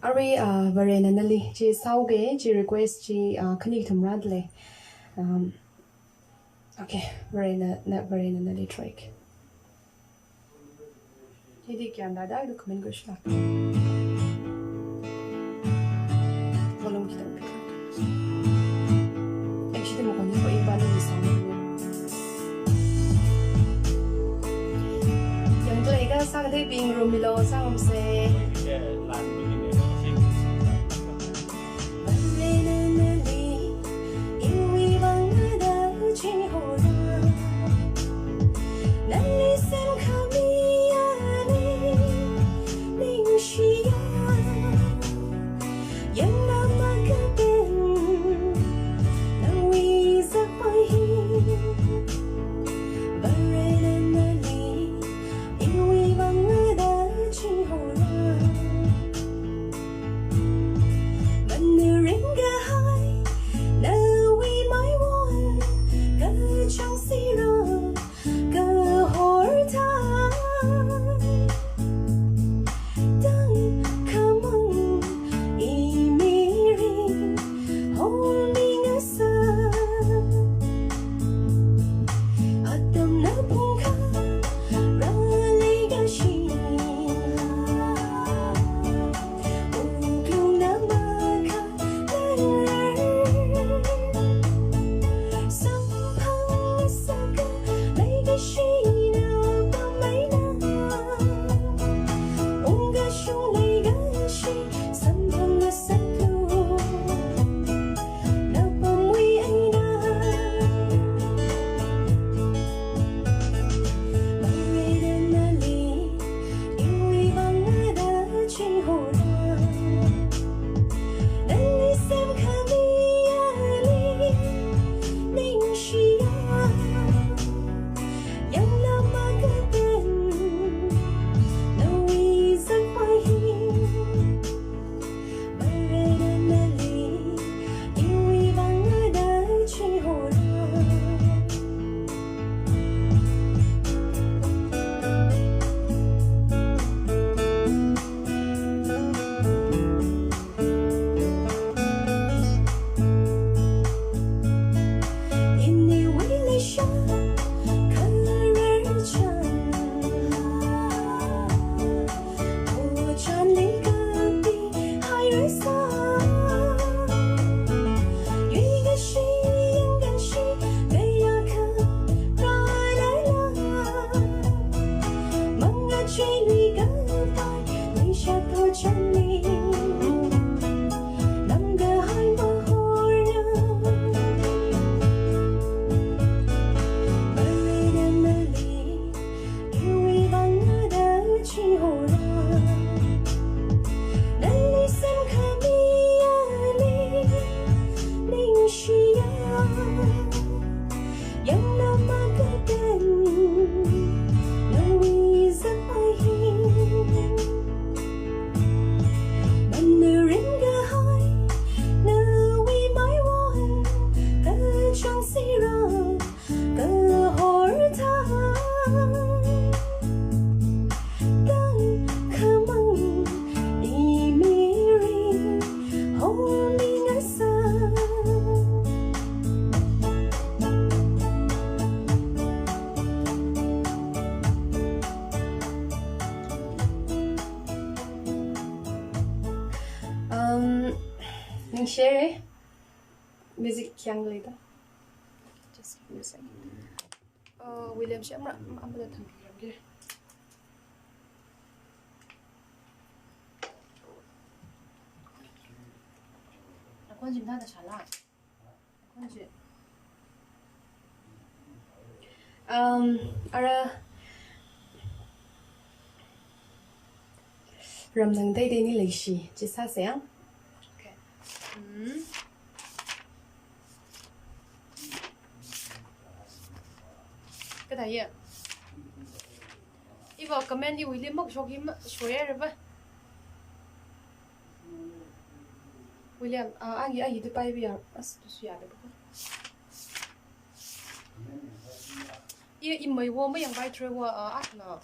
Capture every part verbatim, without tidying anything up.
Arui, uh, Varena nali chi sāuge, chi request chi, uh, khani kathum rāda lei. Um, okay, Varena, na, Varena nali track. Hili kayāng da da, do comment question la. Volume khitang. Actually, mo koni ko iba ni song. Yangda lei kasā kathei bing room milo sāngarumse. Um, ning share, eh? Music kayāng leida. Just give me a second. Uh, William, share amra, amra thangramge. Akhon jim da da shala. Akhon jim. Um, ara Ramnang Teiteili Leishi, chi sāsa ya. Okay. Hmm. Kathāya? Iva comment iwuili makashok hi ma, shoya raba. William, ah, agi, agi tu paibi ya, as tu suya raba. I, imei wo mayangpai tre wo, ah, ah, na.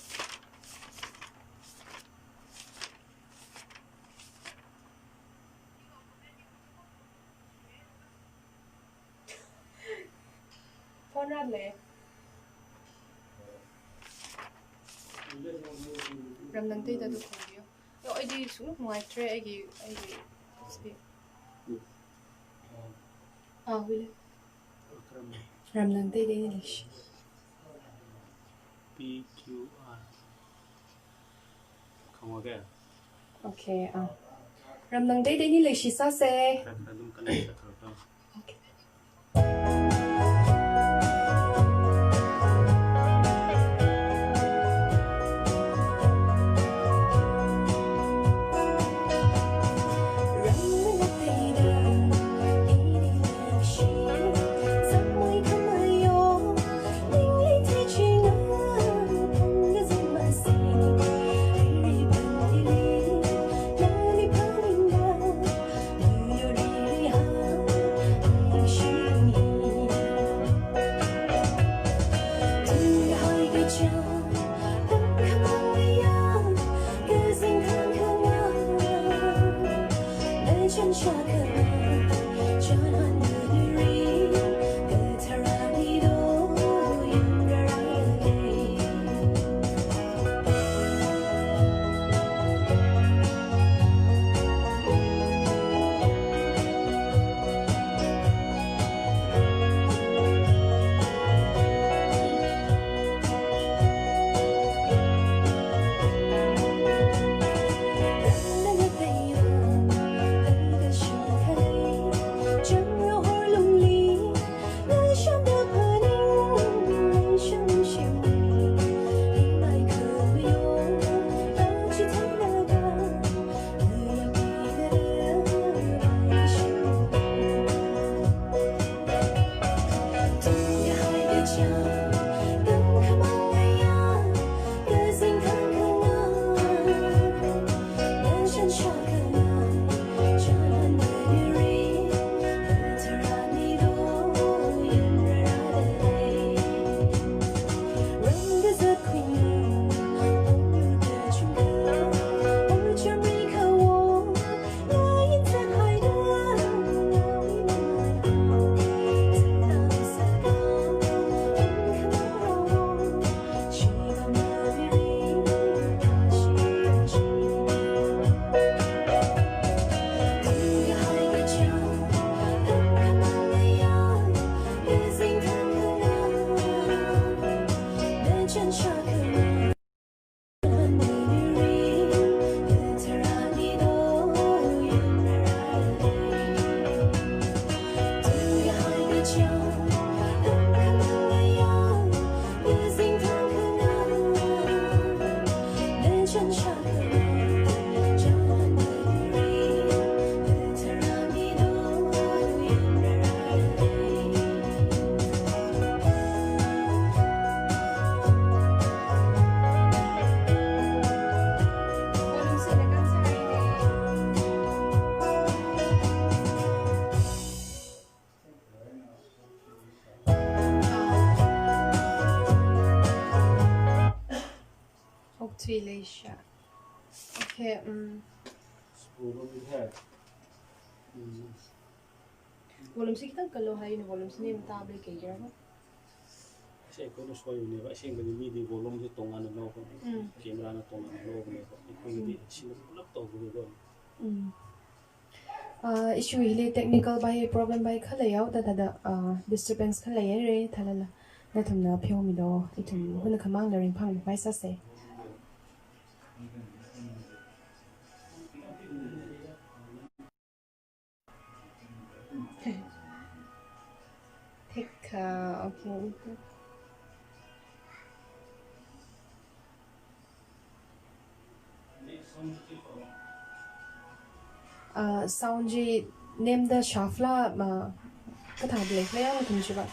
ꯂꯩ꯫ ꯔꯝꯅꯪ ꯇꯩꯗ ꯑꯗꯨ ꯈꯣꯡꯕꯤꯌꯨ꯫ ꯑꯗꯣ ꯑꯩꯗꯤ ꯁꯨꯡꯅꯨꯡ ꯅꯨꯡꯉꯥꯏꯇ꯭ꯔꯦ ꯑꯩꯒꯤ, ꯑꯩꯒꯤ speak. ꯑꯥ, ꯍꯨꯏꯂꯦ꯫ ꯔꯝꯅꯪ ꯇꯩꯗ ꯑꯩꯅ ꯂꯩꯁꯤ꯫ P Q R. ꯈꯪꯉꯒꯦ? Okay, ꯑꯥ꯫ ꯔꯝꯅꯪ ꯇꯩꯗ ꯑꯩꯅ ꯂꯩꯁꯤ ꯁꯥꯁꯦ꯫ ꯈꯔ ꯈꯔ ꯑꯗꯨꯝ ꯀꯟꯅ ꯆꯠꯈ꯭ꯔꯣꯀꯣ꯫ Okay. Okthui leisha. Okay, um. Volume si khitang kalo hai, volume si nem tab le kei kira ko. Ashe ꯑꯩꯈꯣꯏꯅ ꯁꯣꯏꯕꯅꯦꯕ꯫ ꯑꯁꯦꯡꯕꯗꯤ ꯃꯤꯗꯤ volume ꯁꯦ ꯇꯣꯉꯥꯟꯅ ꯂꯧꯕ, ꯎꯝ꯫ Camera ꯅ ꯇꯣꯉꯥꯟꯅ ꯂꯧꯕꯅꯦꯕ꯫ ꯑꯩꯈꯣꯏꯒꯤꯗꯤ ꯎꯝ꯫ ꯑꯁꯤꯅ ꯄꯨꯂꯞ ꯇꯧꯕꯅꯦꯕ꯫ ꯎꯝ꯫ ꯑꯥ, issue ꯍꯤꯂꯦ technical bai problem bai ꯈꯔ ꯂꯩꯌꯥꯎ, ꯇꯥ ꯇꯥꯗ, ꯑꯥ, disturbance ꯈꯔ ꯂꯩꯌꯥꯎꯔꯦ, ꯊꯥꯂꯥꯂꯥ꯫ ꯅꯊꯨꯝꯅ ꯐꯤꯌꯣꯃꯤꯗꯣ, ꯏꯊꯨꯝ ꯍꯨꯅ ꯈꯃꯥꯡ ꯂꯥꯔꯤꯡ ꯐꯪ ꯄꯥꯏ ꯁꯥꯁꯦ꯫ Take, uh, okay, okay. Uh, sound ji name da shafla, uh, kathā black la yang tum shiba.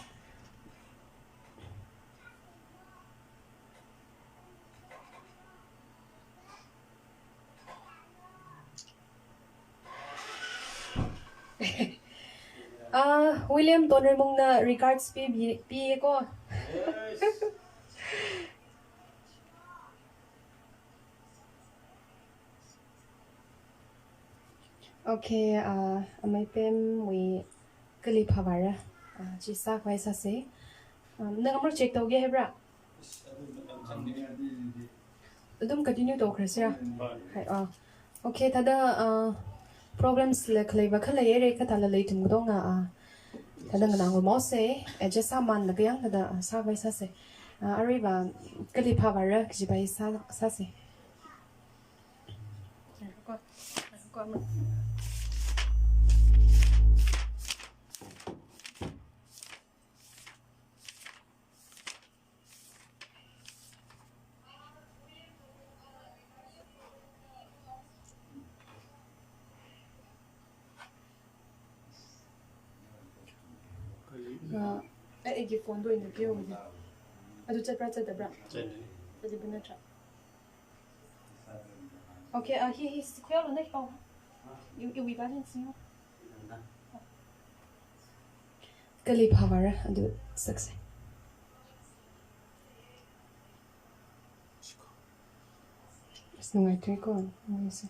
Ah, William Tonremungna regards pi, pi, pi ko. Yes. Okay, ah, amai pem wi kali phavara. Ah, chi sa kwai sa se. Um, nang amar check tauge haibra? Athum continue taukhra sira. Hai, ah. Okay, thāda, ah, problems la khalei va khalei ere kathāla lei ithum katonga, ah. Thāda nganā ngulmo se, adjust sāman la kayang thāda, ah, sāvai sāse. Ah, aruiva kali phāvāra kaji bai sā, sāse. Ah, eh, eh, phone do in the queue. Adu chatpra chatdabra? Chat. Chat di bana chat. Okay, ah, hi, hi, square lo na hi pao. You, you, we balance, you know. Kali phāvāra, adu sakse. Nungai tui ko, nungai se.